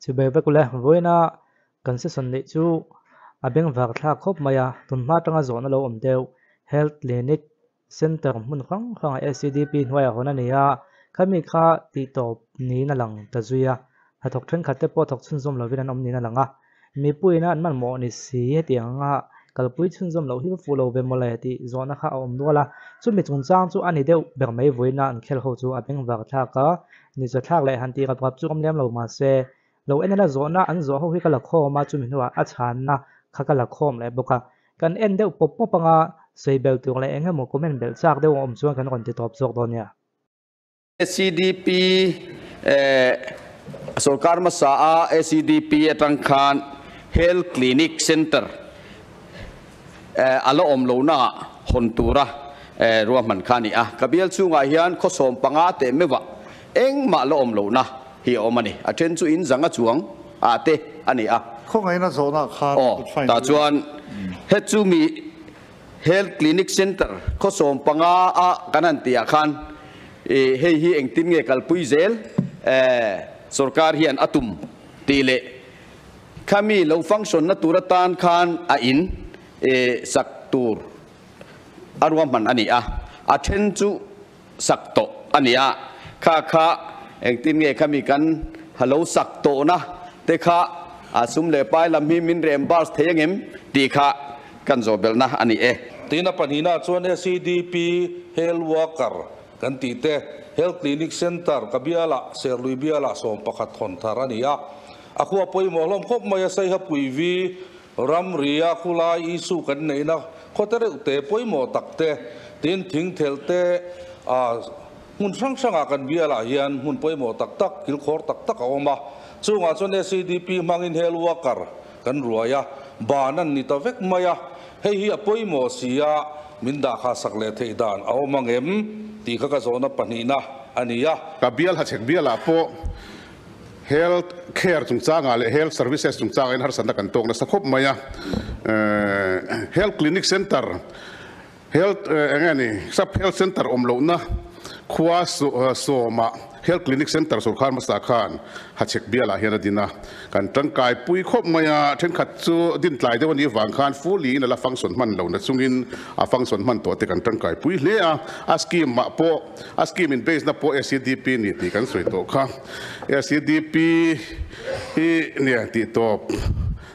Chibai vek ule, vawiina kan session neih chu a bengvar thlak khawp mai a, tunhma atanga zawhna lo awm deuh Health Clinic Center hmun hrang hrangah SCDP hnuaiah hawn a ni a, khami kha tihtawp niin a lang ta zui a, hnathawk thenkhat te pawh thawk chhunzawm lovin an awm niin a lang a, mipuiin an hmanhmawh ni si hetiang anga kalpui chhunzawm loh hi va fuh lo ve mawle tih zawhna kha a awm nual a, chumi chungchang chu a ni deuh ber mai vawiina an khel ho chu a bengvar thlak a, ni thlak leh han tih rap rap chu awm lem lo mahse lo en ila zawhna an zawh ho hi ka la khawm a, chumi hnuah a chhanna kha ka la khawm leh bawk a. Kan en deuh pawp pawp anga sawi belh tur leh eng emaw comment belh chak deuh a awm chuan kan rawn ti tawp zawk dawn nia. ACDP Sorkar hmasa a ACDP atang khan Health Clinic Centre a la awm lohna ah hawn tura ruahman kha a ni a. Ka bial chhungah hian khawsawm panga teh meuhah engmah la awm lohna hi a awm a ni. A then chu in zanga chuang ah te a ni a. Khawngaihna zawhna khan Aw, kut fai tah duh chuan he chu mi Health Clinic Centre khawsawm panga a kan han tih ah khan i hei hi engtin nge kalpui zel sorkar hian a tum tih leh khami lo function na tur atan khan a in sak tur a ruahman a ni a, a then chu sak tawh a ni a, kha kha engtin nge khami kan lo sak tawhna te kha a sum leh pai lam hi min reimburse thei angem tih kha kan zawh belhna a ni e. Tin a pahnihna chuan SEDP Health Worker kan tih te Health Clinic Centre ka bialah Serlui bialah 11 hawn thar a ni a, a khua pawimawh hlawm khawp mai a Saiha Puivi Ramria khulai issue kan neihna khawte reuh te pawimawh tak te, tin thingthelh te ah hmun hrang hrangah kan bialah hian hmun pawimawh tak tak, kilkhawr tak tak a awm a. Chungah chuan SEDP hmangin hel worker kan ruai a, ban an ni ta vek mai a, hei hi a pawimawh si a, min dah kha sak leh theih dan a awm ang em tih kha ka zawhna pahnihna a ni a. Ka bial hachhek bialah pawh Health care chungchangah leh health services chungchangah hian harsatna kan tawk nasa khawp mai a. Health clinic centre, health eng nge ni, sub health centre awm lohna khua sawmah health clinic centre sorkar hmasa khan Hachhek bialah hian a din a. Kan tangkai pui khawp mai a, thenkhat chu din tlai deuh a nih vang khan fully in a la function hman lo na chungin a function hman tawh te kan tangkai pui hle a. A scheme ah pawh a scheme in base na pawh SEDP ni tih kan sawi tawh kha. SEDP hi nia tih tawp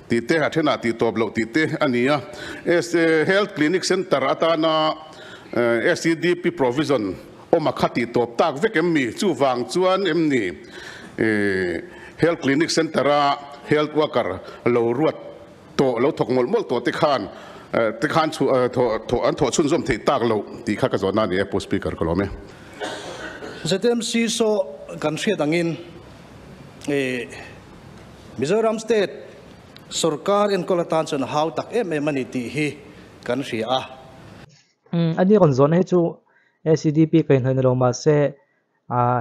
tih te a thenah tih tawp loh tih te a ni a. Health Clinic Centre atana SEDP provision awm a kha tih tawp tak vek em ni? Chuvang chuan em ni Health Clinic Centre a Health Worker lo ruat tawh lo thawk mawlh mawlh tawh te khan te khan thawh an thawh chhunzawm theih tak loh tih kha ka zawhna a ni e Pu Speaker ka lawm e. ZMC saw kan hriat angin Mizoram State sorkar enkawl atan chuan a hau tak em em a ni tih hi kan hria a. A ni rawn zawhna hi chu ACDP ka inhnawih na lo mahse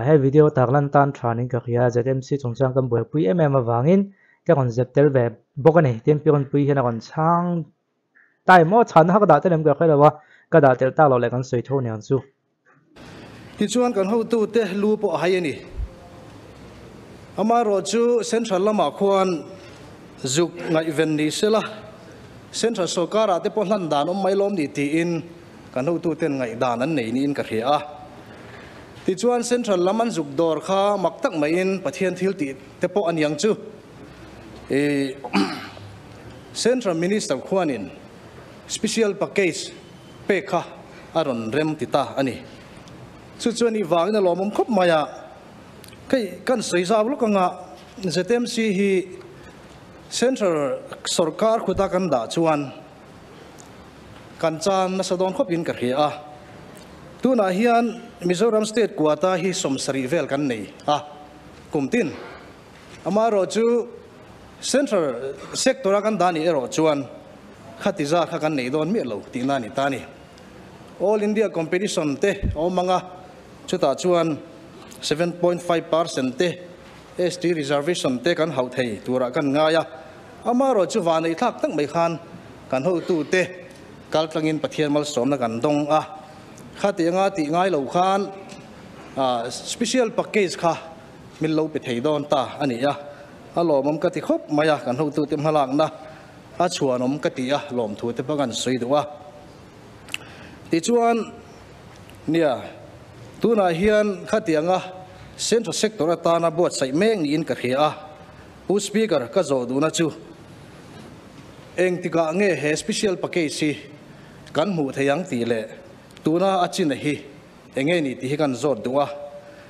he video tarlan tan thanin ka hria ZMC chungchang kan buaipui em em avangin ka rawn zep tel ve bawk a ni. Tin Piranpui hian a rawn chhang ta em aw chhanna kha ka dah tel em ka hre lo a, ka dah tel tak loh leh kan sawi tho aniang chu. Tichuan kan hotute lu pawh a hai a ni. Amaherawhchu Central lamah khuan zuk ngaihven ni sela Central sorkarah te pawh hlan dan awm mai lawm ni tiin kan hotuten ngaihdan an nei niin ka hria a. Tichuan Central lam an zuk dawr kha mak tak maiin Pathian thil tih te pawh a niang chu. I Central Minister khuanin Special Package pek kha a rawn rem ti ta a ni. Chu chuan i vangin a lawmawm khawp mai a, kei kan sawi zau lawk anga ZMC hi Central sorkar khuta kan dah chuan kan chan nasa dawn khawpin ka hria a. Tunah hian Mizoram State quota hi 70 vel kan nei a, kum tin. Amaherawhchu Central sector-a kan dah nih erawh chuan khati zat kha kan nei dawn miah lo tihna a ni ta a ni. All India competition te a awm ang a, chutah chuan 7.5% te ST reservation te kan hauh thei turah kan ngai a, amaherawhchu van ei thlak tak mai khan kan hotute kal tlangin Pathian malsawmna kan dawng a, khati anga tih ngai lo khan special package kha min lo pe thei dawn ta a ni a. A lawmawm ka ti khawp mai a, kan hotute hmalakna a chhuanawm ka ti a, lawmthu te pawh kan sawi duh a. Tichuan, nia, tunah hian khatianga Central Sector atana buatsaih mek niin ka hria a, Pu Speaker, ka zawh duhna chu engtikah nge he Special Package hi kan hmuh thei ang tih leh tuna a china hi Enge ni tih hi kan zawt duh a.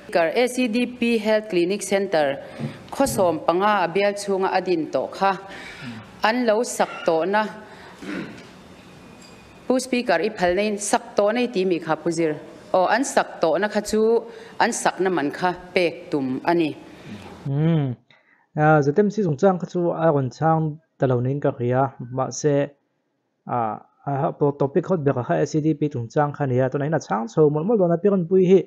Speaker, ACDP Health Clinic Centre khawsawm panga a bial chhunga a din tawh kha an lo sak tawhna Pu Speaker i phal neiin sak tawh nei ti mi kha Pu Zir aw an sak tawhna kha chu an sakna man kha pek tum a ni. Umm. ZMC chungchang kha chu a rawn chhang ta lo niin ka hria mahse Ah topic hot ber kha SCDP chungchang kha nia tunah hian a chhang chho mawlh mawlh dawn a piranpui hi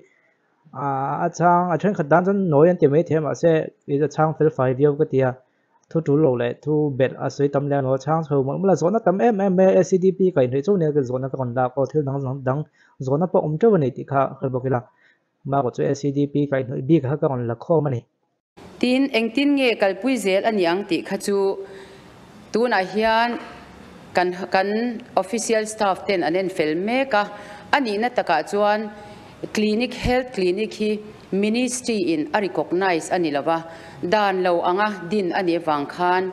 ah a chhang a thenkhat dan chuan nawi an ti maithei a mahse a chhang fel fai viau ka ti a thu tul lo leh thu belh a sawi tam leh a chhang chho mawlh mawlh a zawhna tam em em mai a SCDP kaihhnawih chauh nia zawhna ka rawn lak aw thil dang dang zawhna pawh awm teuh a ni tih kha hre bawk ila mahrawh chu SCDP kaihhnawih bik kha ka rawn la khawm a ni. Tin, engtin nge kalpui zel a niang tih kha chu tunah hian kan kan official staff ten an en fel mek a, a nihna takah chuan clinic health clinic hi ministry in a recognise a ni lova, dan lo anga din a nih avang khan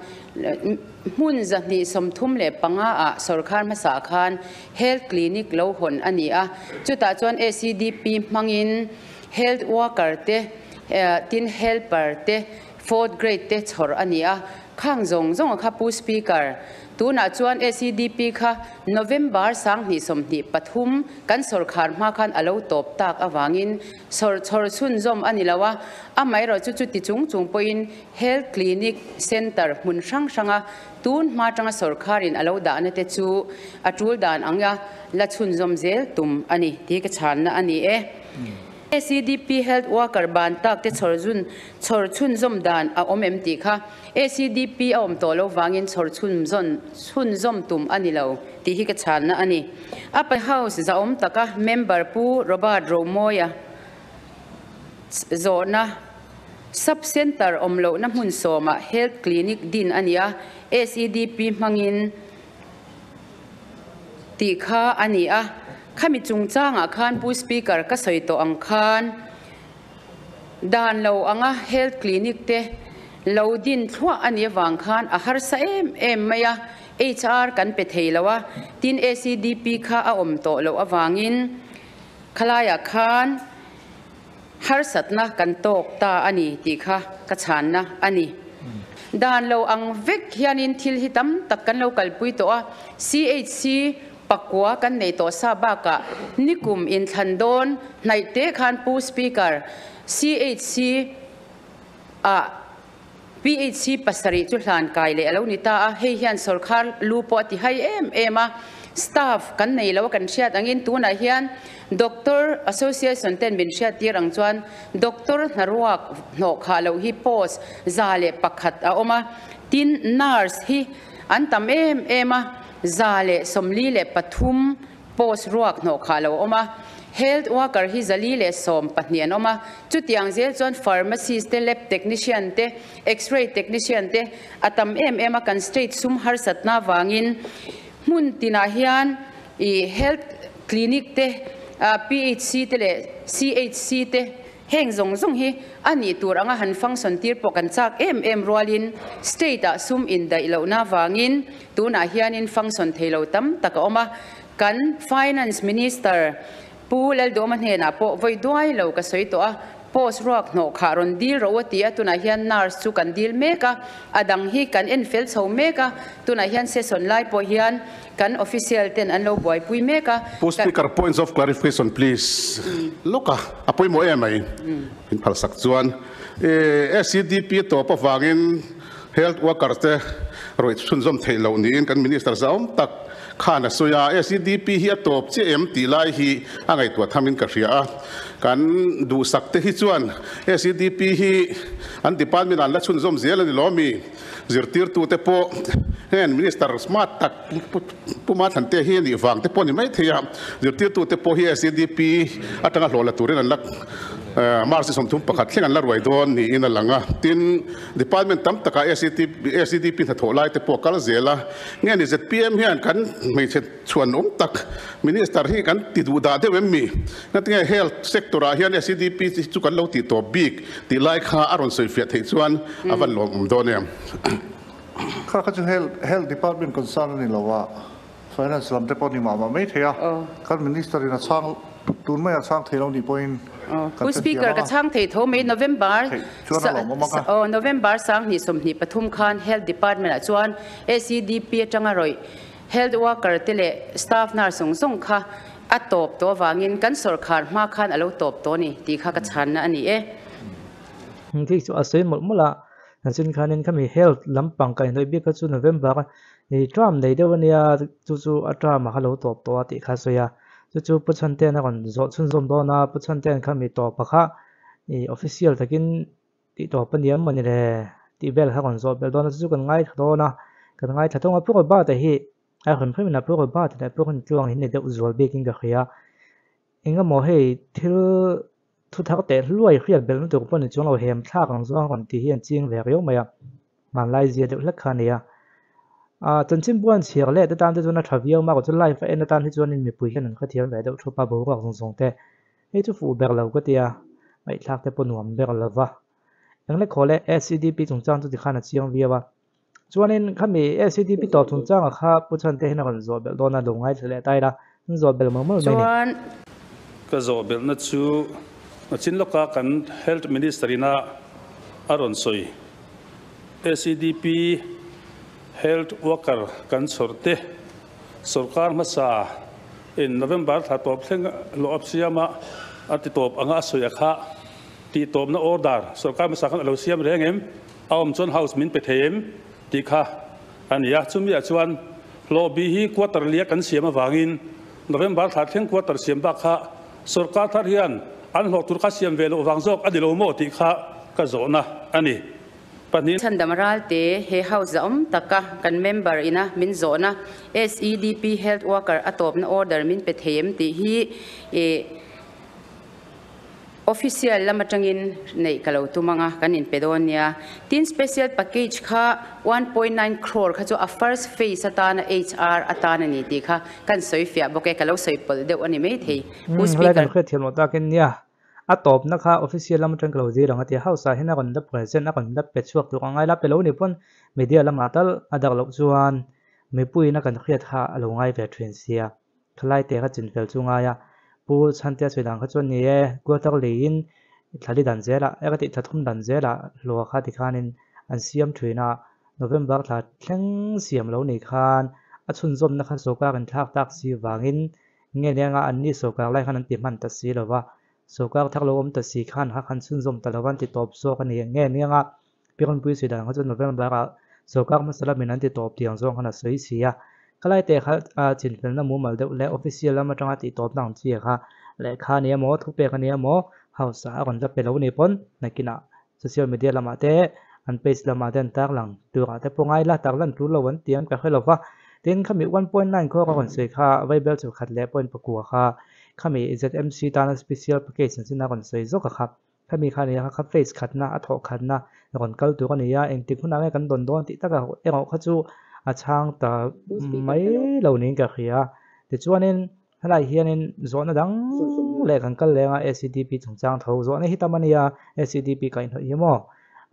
hmun 235 ah sorkar hmasa khan health clinic lo hawn a ni a, chutah chuan ACDP hmangin health worker te Tin helper te fourth grade te chhawr a ni a, khang zawng zawng a kha Pu Speaker, tunah chuan SEDP kha November 2023 kan sawrkhar hma khan a lo tawp tak avangin sawr chhawr chhunzawm a ni lo a, amaherawh chu chuti chung chung pawhin Health Clinic Centre hmun hrang hranga tun hma tanga sawrkharin a lo dahna te chu a tul dan anga la chhunzawm zel tum a ni tih ka chhanna a ni e. ACDP Health Worker ban tak te chhawr zun chhawr chhunzawm dan a awm em tih kha ACDP a awm tawh lo vangin chhawr chhunzawn chhunzawm tum a ni lo tih hi ka chhanna a ni. Upper House zahawm taka member Pu Robert Romawia zawhna Sub Centre awm lohna hmun sawmah Health Clinic din a ni a, ACDP hmangin tih kha a ni a, khami chungchangah khan Pu Speaker ka sawi tawh ang khan dan lo anga Health Clinic te lo din thluah a nih avang khan a harsa em em mai a, HR kan pe thei lo a, tin ACDP kha a awm tawh loh avangin khalaiah khan Harsatna kan tawk ta a ni tih kha ka chhanna a ni. Dan lo ang vek hianin thil hi tam tak kan lo kalpui tawh a, CHC pakua kan nei tawh sa bakah nikum inthlan dawn hnaih te khan Pu Speaker, CHC ah PHC pasarih chu hlan kai leh a lo ni ta a, hei hian sawrkhar lu pawh a ti hai em em a, staff kan nei lo a kan hriat angin tunah hian Doctor Association ten min hriat tir ang chuan Doctor hnaruak hnawh khah loh hi post 101 a awm a, tin nurse hi an tam em em a, 143 Post ruak hnawh khah lo a awm a, Health worker hi 412 an awm a, chutiang zel chuan pharmacist te, lab technician te, x-ray technician te a tam em em a, kan state sum harsatna avangin hmun tinah hian ih health clinic te, PHC te leh CHC te Heng zawng zawng hi a nih tur anga han function tir pawh kan chak em em rualin state ah sum indaih lohna vangin tunah hianin function thei lo tam tak a awm a. Kan Finance Minister Pu Lalduhawma hnenah pawh vawi duai lo ka sawi tawh a, post ruak hnawh khah rawn dil rawh u a ti a, tunah hian nurse chu kan dil mek a, a dang hi kan en fel chho mek a, tunah hian session lai pawh hian Kan official ten an lo buaipui mek a. Pu Speaker, points of clarification please. Lawk a, a pawimawh em mai. Min phalsak chuan SEDP tawp avangin health worker te rawih chhunzawm theih loh niin kan Minister zahawm tak khan a sawi a. SEDP hi a tawp chiah em tih lai hi a ngaihtuah thamin ka hria a. Kan duhsak te hi chuan SEDP hi an department ah an la chhunzawm zel a ni lo mi? Zirtirtute pawh heng Minister smart tak Pu Mathante hi a nih vang te pawh a ni mai thei a, zirtirtute pawh hi SEDP atanga hlawh la turin an la March 31 thleng an la ruai dawn niin a lang a. Tin, department tam takah ACDP hnathawh lai te pawh a kal zel a. Nge ni zpm hian kan hmeichhe chhuan awm tak Minister hi kan ti duh dah deuh em mi? Ngatinge health sector ah hian ACDP chu kan lo tih tawp bik tih lai kha a rawn sawifiah theih chuan a van lawmawm dawn em? Kha kha chu health department concern a ni lo a. Finance lam te pawh ni mah mah mai thei a, kan Minister in a chhang tun mai a chhang thei lo nih pawhin kan Pu Speaker, ka chhang thei tho mai November aw November 2023 khan Health Department ah chuan SEDP atanga rawih Health Worker te leh Staff Nurse zawng zawng kha a tawp tawh avangin kan sawrkhar hma khan a lo tawp tawh a ni tih kha ka chhanna a ni e. Khi chu a sawi mawlh mawlh a, chin khanin khami Health lampang kaihhnawih bik kha chu November I term nei deuh a nia, chu chu a term a kha lo tawp tawh a tih kha a sawi a. Chu chu Pu Chhantea'n a rawn zawh chhunzawm dawn a, Pu Chhantea'n kha mi tawp a kha i official takin tih tawp a ni em mawni le tih vel kha a rawn zawh belh dawn a, chu chu kan ngaithla dawn a, kan ngaithla thung a. Pu Robert-a hi a rawn hrim in a Pu Robert-a leh Pu Rintluanga hi ni deuh zual bikin ka hria. Engemaw hei thil thu thar teh hluai hriat belhna tur pawh ni chuang lo hem thlak ang zawng rawn tih hi an ching ve riau mai a, hmanlai zia deuh hlek kha a ni a. Aaa chanchin buan chhiar leh te tan te chuan a tha viau mai a, chu live a en atan hi chuanin mipui hian an hrethiam ve deuh thup a, boruak zawng zawng te hei chu fuh ber lo ka ti a, ngaihthlak te pawh nuam ber lo va. Engle khaw le SEDP chungchang chu tikhan a chiang viau a, Chuanin khami SEDP tawp chungchanga kha Pu Chhante hian a rawn zawh belh dawn a, lo ngaithla leh ta ila, an zawh belh mawlh mawlh mai ni. Chuan. Ka zawh belhna chu chin lawka kan Health Minister ina a rawn sawi SEDP Health Worker kan chhawrh te sawrkar hmasa in November thla tawp thleng hlawh a siam a, a ti tawp anga a sawi a kha tih tawpna order sawrkar hmasa khan a lo siam reng em? A awm chuan house min pe thei em tih kha a ni a, chumi ah chuan hlawh bi hi quarter lia kan siam avangin November thla thleng quarter siam bak kha sawrkar thar hian an hlawh tur kha siam ve loh vang zawk a ni lo maw tih kha ka zawhna a ni. Pahnih. Chhandam Ralte, he house zahawm taka kan member ina min zawhna SEDP Health Worker a tawpna order min pe thei em tih hi Official lam atangin neih ka lo tum anga kan inpe dawn nia. Tin special package kha 1.9 crore kha chu a first phase atana HR atan a ni tih kha kan sawi fiah bawk e, ka lo sawi pawlh deuh a ni maithei. Pu Umm helai kan Speaker. hriat thiam loh takin nia, a tawpna kha official lam atang ka lo zir ang a ti a, house ah hian a rawn la present a rawn la pe chhuak tur ang ai la pe lo ni pawn media lamah tal a darh loh chuan mipuiin a kan hriat kha a lo ngai ve thin sia. Thalai te kha chinfel chu ngai a, Pu Chhantea sawi dan kha chuan ni e, quarter leiin thlali dan zelah, e ka tih thla thum dan zelah hlawh kha tikhanin an siam thin a, November thla thleng siam lo ni khan a chhunzawmna kha sawrkar in thlak tak si vangin nge lenga anni sawrkar lai khan an ti hman ta si lo va, sawrkar thar lo awm ta si khan kha khan chhunzawm ta lo va an ti tawp zawk a ni nge lenga Piranpui sawi dan kha chuan November ah sawrkar hmasa lamin an ti tawp tiang zawng khan a sawi si a. Khalai te kha chinfelna mumal deuh leh official lam atanga tih tawpna ang chi kha lehkha a ni emaw thupek a ni emaw house ah a rawn la pe lo ni pawn nakinah social media lamah te an page lamah te an tarlang turah te pawh ngai la tarlan tul lo an ti ang ka hre lo va. Tin khami 1.9 khaw ka rawn sawi kha Vaibel chu khat leh point pakua kha khami ZMC tana special package an sin a rawn sawi zawk a kha. Khami kha nia kha phase khatna a thawh khatna rawn kal tur a ni a, engtik hunah nge kan dawn dawn tih takah erawh kha chu a chhang ta mai lo niin ka hria. Tichuanin helai hianin zawhna dang leh kan kal leng a SEDP chungchang tho zawhna hi tam a nia, SEDP kaihhnawih hi maw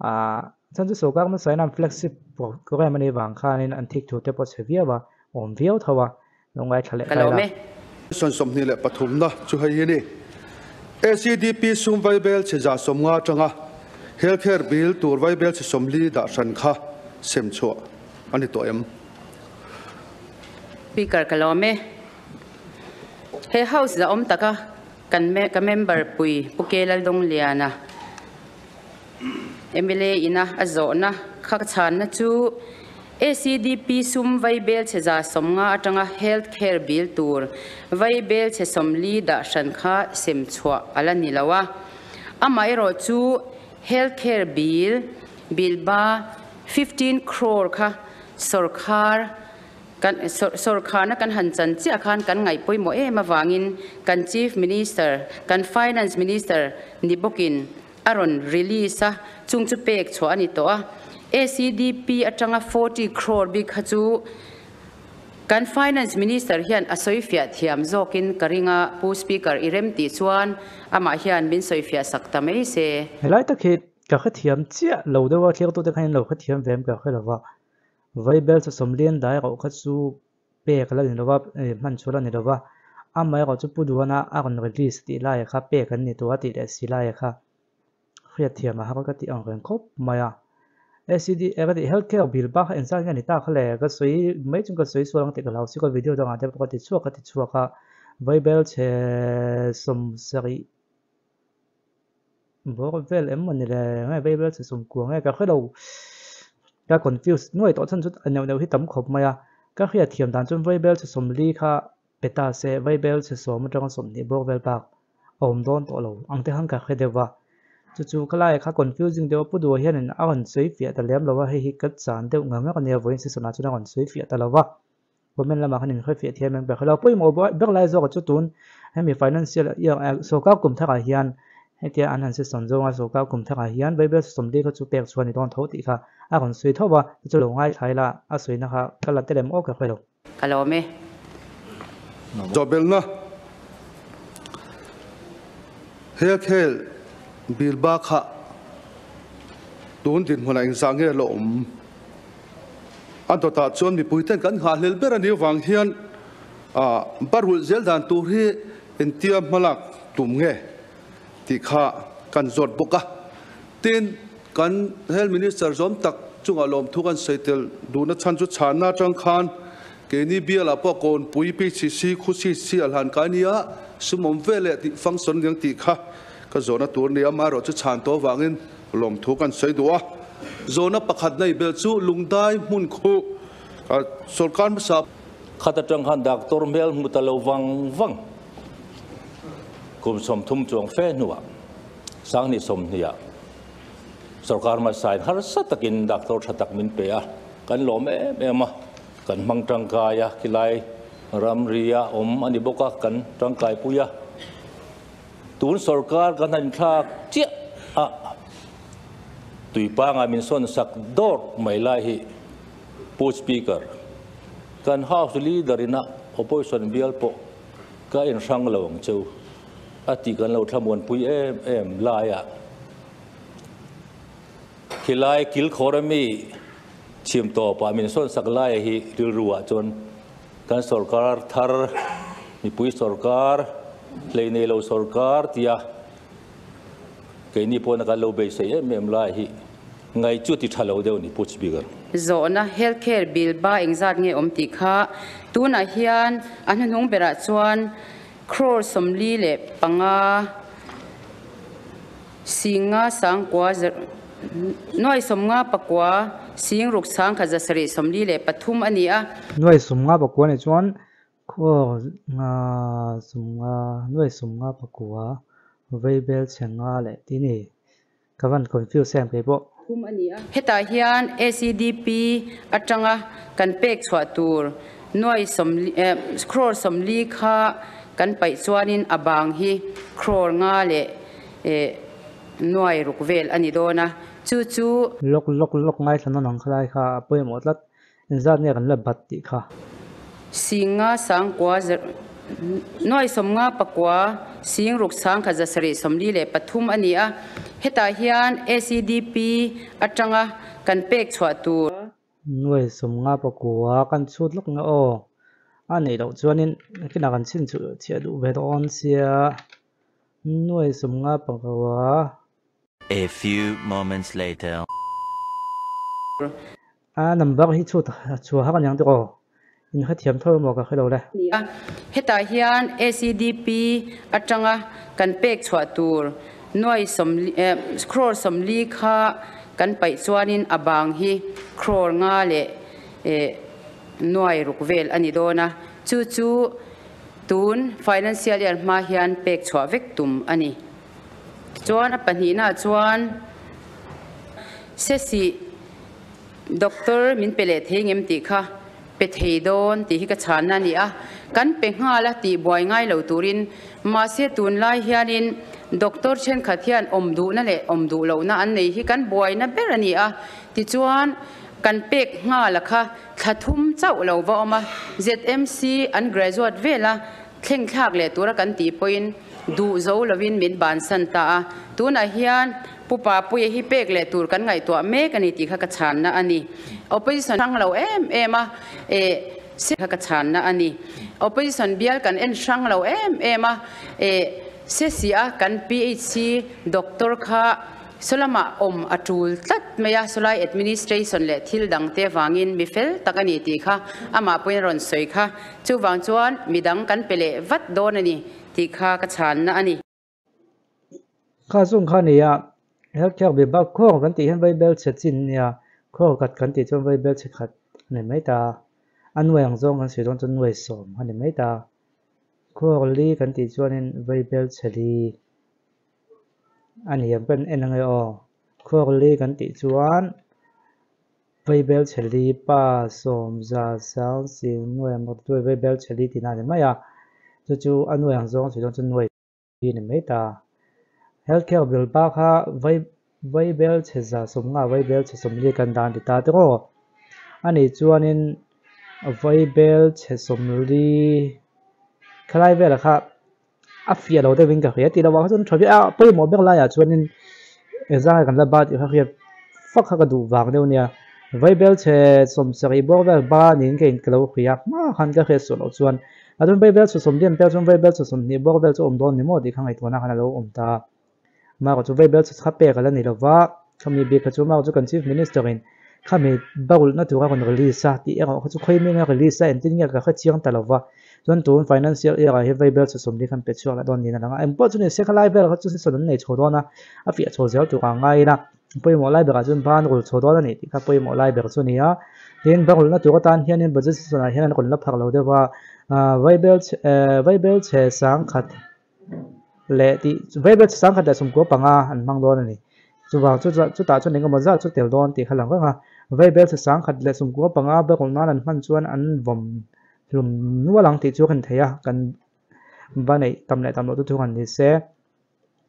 ah chuan chu sawrkar hmasa in an flagship program a nih vang khanin an thik thu te pawh chhe viau a, awm viau tho a. Lo ngaithla leh Ka lawm ta ila. e. Sawn 23 na chu hei hi a ni. ACDP sum vaibel chhe 150 atanga Healthcare Bill tur vaibel chhe 40 dah hran kha sem chhuah a ni tawh em? Speaker, Ka lawm e. He House zahawm taka kan ka member pui Pu Ke Laldongliana mla ina a zawhna kha ka chhanna chu ACDP sum vaibel chhe 150 atanga Health Care Bill tur vaibel chhe 40 dah hran kha sem chhuah a la ni lo a. Amaherawh chu Health Care Bill, Bill ba 15 crore kha sawrkhar Kan sawrkharna kan han chan chiah khan kan ngaih pawimawh em avangin kan Chief Minister, kan Finance Minister ni bawkin a rawn release a, chung chu pek chhuah a ni tawh a. ACDP atanga 40 crore bik kha chu kan Finance Minister hian a sawifiah thiam zawkin ka ring a, Pu Speaker i rem tih chuan amah hian min sawifiah sak ta mai se. Helai tak hi ka hrethiam chiah lo deuh a, thliaktute khan in lo hrethiam ve em ka hre lo va. Vaibel chu sawmlian dai erawh kha chu pek la ni lova, hman chhuah la ni lova, amaherawh chu Pu Duhana a rawn release tih laia kha pek an ni tur a tih leh si laia kha hriatthiam a har ka tih ang reng khawp mai a. ACD eh ka tih health care bill bak kha engzat nge ni ta kha le ka sawi mai chung ka sawi sual ang tih ka hlau si ka video dangah te pawh ka ti chhuak ka ti chhuak a, Vaibel chhe sawmsarih Bawr vel em maw ni le nge Bible che sum kuang nge ka hre lo ka confuse nuai tawh chhan chu a neuh neuh hi tam khawp mai a ka hriat thiam dan chuan Bible che sawmli kha pe ta se Bible che sawm atanga sawmhnih bawr vel bak a awm dawn tawh lo ang te khan ka hre deuh va chu chu khalai kha confusing deuh a pu duh hianin a rawn sawi fiah ta lem lo a hei hi ka chan deuh ngang ngang ania vawiin season ah chuan a rawn sawi fiah ta lo va. Comment lamah khan inhre fiah thiam em ka hre lo. Pawimawh ber lai zawkah chu tun hemi financial year sorkar kum tharah hian hetia an han sesawn zawnga sorkar kum tharah hian Bible sawmli kha chu pek chhuah a ni dawn tho tih kha a rawn sawi tho va, chu lo ngaithlai la a sawina kha ka la tel em aw ka hre lo. Ka lawm e. Chawbelna Helkhel Bilba kha tun dinhmunah engzah nge la awm? A dawtah chuan mipuiten kan nghahhlel ber a nih avang hian barhulh zel dan tur hi entia hmalak tum nge tih kha kan zawt bawk a. Tin, kan Health Minister zawm tak chungah lawmthu kan sawi tel duhna chhan chu chhanna atang khan keini bialah pawh Kawnpui PCC Khusi si a hlan kai nia sum awm ve leh tih function aniang tih kha ka zawhna tur a ni a, amaherawhchu chhan tawh avangin Lawmthu kan sawi duh a, zawhna pakhat nei bel chu Lungdai hmun khu sawrkar hmasa. Khat atang khan doctor hmel hmu ta lo vang vang kum 30 chuang fe hnuah Sanghnih sawmhniah sawrkar hmasa in harsa takin doctor tha tak min pe a, kan lawm em em a, kan hmang tangkai a, khilai ramria awm a ni bawk a, kan tangkai pui a. Tun sawrkar kan han thlak chiah a, tuipanga min sawn sak dawr mai lai hi Pu Speaker, kan House Leader ina Opposition bial pawh ka inhrang lo ang cheu a tih kan lo thlamuanpui em em laiah khilai kilkhawr ami chhim tawpah min sawn sak laia hi rilru ah chuan Kan sawrkar thar, mipui sawrkar, hleinei lo sawrkar tia keini pawhna kan lo beisei em em lai hi ngaih chu ti tha lo deuh ni Pu Speaker. Zawhna, Health care bill ba engzat nge awm tih kha tunah hian a hnuhnung berah chuan crore 45 Singa sangkua nuai 59 sing ruk sangkhat 743 a ni a. Nuai 59 nih chuan khaw nga sawmnga nuai 59 vaibel chhe nga leh ti ni. Ka van confuse em kei pawh. Thum a ni a. Hetah hian ACDP atanga kan pek chhuah tur nuai sawmli crore 40 kha kan paih chuanin a bang hi crore nga leh nuai ruk vel a ni dawn a, chu chu. Lawk lawk lawk ngaithla nawn ang khalai kha a pawimawh tlat, engzat nge kan la bat tih kha. Singa sangkua nuai 59 sing ruk sangkhat 743 a ni a, hetah hian ACDP atanga kan pek chhuah tur. Nuai 59 kan chhut lawk nge aw, a neih loh chuanin kinah kan chhin chu chhiah duh ve dawn sia. Nuai 59. A few moments later. A number hi chhut chhuah har aniang tiraw? In hrethiam tho emaw ka hre lo le. Ni a, hetah hian ACDP atanga kan pek chhuah tur nuai 40 crore 40 kha kan paih chuanin a bang hi crore nga leh nuai ruk vel a ni dawn a, chu chu Tun financial year hma hian pek chhuah vek tum a ni. Tichuan a pahnihnaah chuan Sesi doctor min pe leh thei ngem tih kha pe thei dawn tih hi ka chhanna a ni a, kan pe nghal a tih buai ngai lo turin mahse tunlai hianin doctor thenkhat hian awm duhna leh awm duh lohna an nei hi kan buaina ber a ni a, tichuan kan pek nghal a kha thla thum chauh lo va awm a, ZMC an graduate vel a thleng thlak leh tura kan tih pawhin duh zo lovin min bansan ta a, tunah hian Pu Papuia hi pek leh tur kan ngaihtuah mek a ni tih kha ka chhanna a ni. Opposition hrang lo em em a, eh, se kha ka chhanna a ni. Opposition bial kan en hrang lo em em a, eh, se si a kan PHC doctor kha sawlamah awm a tul tlat mai a, sawlai administration leh thil dangte vangin mi fel tak a ni tih kha amah pawhin a rawn sawi kha. Chuvang chuan midang kan pe leh vat dawn a ni tih kha ka chhanna a ni. Kha chung kha nia healthcare vibhag khawng kan tih hian vaibel chhe chin nia khaw khat kan tih chuan vaibel chhe khat a ni mai ta a nuai ang zawng kan sawi dawn chuan nuai sawm a ni mai ta khaw li kan tih chuanin vaibel chhe li a ni ang kan en ange aw khaw li kan tih chuan vaibel chhe li pa sawm za sang sing nuai ang vaibel chhe li tihna a ni mai a chu chu a nuai ang zawng sawi dawn chuan nuai. Hi ni mai ta. Healthcare bill pa kha vai vaibel chhe za sawmnga vaibel chhe sawmli kan dan ti ta tiraw. Ani chuanin vaibel chhe sawmli khalai velah kha a fiah lo deuhin ka hria tih loh ah kha chuan tha viau a pawimawh ber laiah chuanin engzangai kan la ba tih kha hriat fak kha ka duh vang deuh ania. Vaibel chhe sawmsarih bawk vel ba niin ka in ka lo hria hma khan ka hriat suah loh chuan A chuan Vaibel chhe sawmlian pek chuan Vaibel chhe 20 bawk vel chu awm dawn ni maw tih kha ngaihtuahna khan a lo awm ta. Maka chu Vaibel chhe kha pek a la ni lo va, khami bik kha chu Maka chu kan Chief Minister in khami barulhna tura rawn release a tih erawh kha chu khawi minga release a engtin nge ka hre chiang ta lo va. Chuan tun financial year ah hian Vaibel chhe 40 khan pe chhuak leh dawn niin a lang a. Engpawh chu ni se khalai vel kha chu sawn an nei chho dawn a, a fiah chho zel tur ah ngai ila. Pawimawh lai berah chuan ban rul chho dawn a ni tih kha pawimawh lai ber chu a ni a. Tin, ban rulna tur atan hianin budget season ah hian an rawn la phak lo deuh a, vaibel vaibel chhe sangkhat leh tih vaibel chhe sangkhat leh sawmkua panga an hmang dawn a ni. Chuvang chu chutah chuan engemaw zat chu tel dawn tih kha lang reng a. Vaibel chhe sangkhat leh sawmkua panga ban rulh nan an hman chuan an vawm hlum nual ang tih chu a kan thei a, kan va neih tam leh tam loh chu thu han ni se.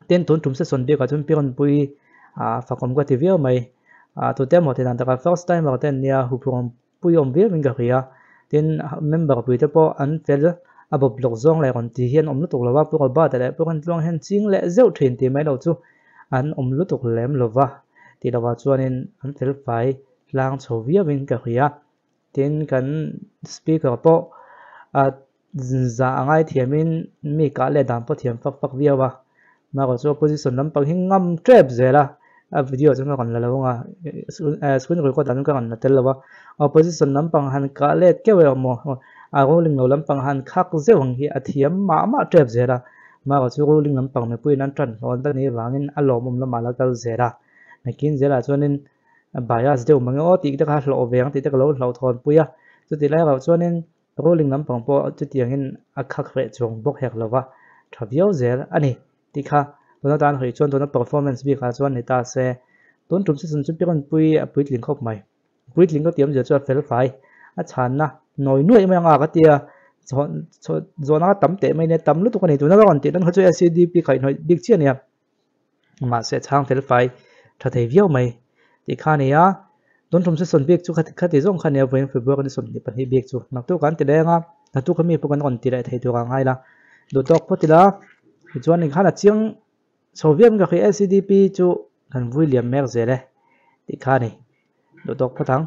Tin, tun tum session bikah chuan Piranpui ah fakawm ka ti viau mai. Ah tute emaw ti dan takah first timer te an nia, huphurhawm pui awm viau in ka hria. Tin, member pui te pawh an fel a bawp lawk zawng leh rawn ti hi an awm lutuk lo va, Pu Robert-a leh Pu Rentluang hian ching leh zeuh thin tih mai lo chu an awm lutuk lem lo va tih lovah chuanin an fel fai tlang chho viau in ka hria. Tin, kan speaker pawh ah Zah a ngaithiamin mi kah leh dan pawh thiam fak fak viau a, mahrawh chu opposition lampang hi ngam tep zel a, a video chu ka rawn la lo ang a, screen record ah chuan ka rawn la tel lo a, opposition lampang han kah let keuh erawh maw a ruling lo lampang han khak zeuh ang hi a thiam mah mah tep zel a, mahrawh chu ruling lampang mipuiin an tan hlawh an nih avangin a lawmawm lamah a la kal zel a, nakin zelah chuanin bias deuh mange aw tih te kha hlawh ve ang tih te ka lo hlauhthawnpui a, chutih lai erawh chuanin Ruling lampang pawh chutiangin a khak reh chuang bawk hek lo va, tha viau zel a ni tih kha tuna tan hawi chuan tuna performance bikah chuan ni ta se. Tun tum season chu Piranpui a puitling khawp mai. Puitling ka ti awmzia chu a fel fai, a chhanna nawi nuaih mai anga ka tia zawhna ka tam teh mai nia, tam lutuk a ni. Tuna ka rawn tih dan kha chu SCDP kaihhnawih bik chiah a nia. Mahse chhang fel fai tha thei viau mai tih kha a ni a, tun tum season bik chu khati zawng kha a nia vawiin February ni 22 bik chu naktuk an ti leng a, naktuk ami pawh kan rawn ti leh thei tur ang ngai la, duh tawk phawt ila tichuan engkhan a chiang chho viau in ka hria SCDP chu kan vui liam mek zel e tih kha a ni, duh tawk phawt ang.